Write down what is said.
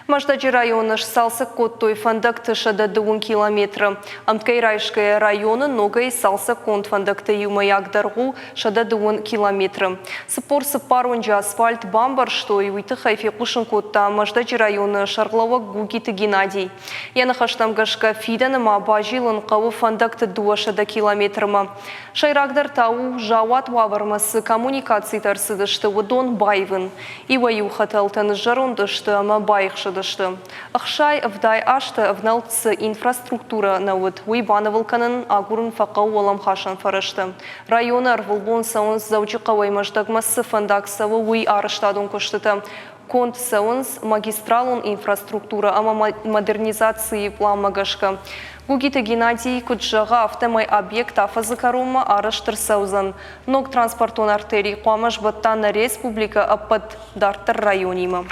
Мӕздӕджы районы сцалцӕг кодтой фӕндӕгты 120 километры. Ӕмткӕй райсгӕйӕ районы ногӕй цалцӕггонд фӕндӕгты иумӕйаг дӕргъ у 120 километры. 44 уынджы асфальт бамбӕрзтой, уый тыххӕй фехъусын кодта Мӕздӕджы районы сӕргълӕууӕг Гугиты Геннадий. Йӕ ныхӕстӕм гӕсгӕ, фидӕны ма базилын хъӕуы фӕндӕгты 200 километрмӕ. Сӕйрагдӕр та у, заууат уавӕрмӕ цы коммуникацитӕ ӕрцыдысты, уыдон баивын. Иуӕй-иу хӕтӕлтӕ ныззӕронд сты ӕмӕ баихсыдысты. 60 азты ӕвнӕлд цы инфраструктурӕ нӕ уыд, уый банывыл кӕнын агурын фӕхъӕуы уӕлӕмхасӕн фӕрӕзтӕ. Районы ӕрвылбон цӕуынц Дзӕуджыхъӕуӕй Мӕздӕгмӕ цы фӕндаг цӕуы, уый арӕзтадон куыстытӕ. Конд цӕуынц магистралон инфраструктурӕ ӕмӕ модернизацийы пъланмӕ гӕсгӕ. Гугиты Геннадий куыд зӕгъы, афтӕмӕй объект афӕдзы кӕронмӕ арӕзт ӕрцӕудзӕн. Ног транспортон артери хъуамӕ сбӕтта нӕ республикӕ ӕппӕт дарддӕр районимӕ.